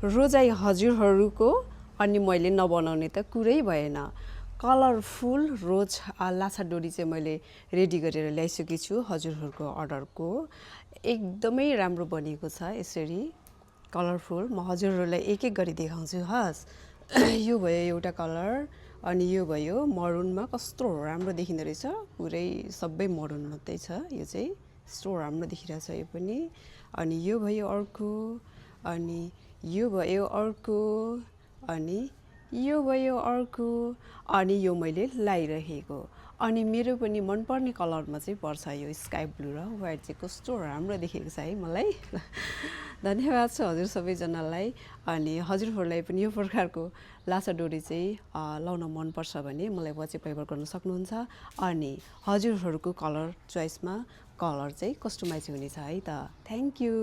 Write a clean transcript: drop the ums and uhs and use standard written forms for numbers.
रोजाइ हजुरहरूको अनि मैले नबनाउने त कुरै भएन कलरफुल रोज लाछा डोरी चाहिँ मैले रेडी गरेर ल्याइसकेको छु हजुरहरूको अर्डरको एकदमै राम्रो बनेको छ यसरी कलरफुल म हजुरहरूलाई एक एक गरी देखाउँछु हस् यो भयो एउटा कलर अनि यो भयो मरुनमा कस्तो राम्रो देखिँदो रहेछ पुरै सबै मरुन मात्रै छ यो चाहिँ कस्तो राम्रो देखिरहेछ यो पनि अनि यो भयो अर्को अनि यो भयो अर्को अनि यो भयो अर्को अनि यो मैले लाइरहेको अनि मेरो पनि मनपर्ने कलरमा चाहिँ पर्छ यो स्काई ब्लू र व्हाइट चाहिँ कस्तो राम्रो देखेको छ है मलाई धन्यवाद छ हजुर सबैजनालाई अनि हजुरहरूलाई पनि यो प्रकारको लाछा डोरी चाहिँ लाउन मनपर्छ भने मलाई वाट्सएप भाइबर गर्न सक्नुहुन्छ अनि हजुरहरूको कलर चोइसमा कलर चाहिँ कस्टमाइज हुनेछ है त थ्याङ्क यू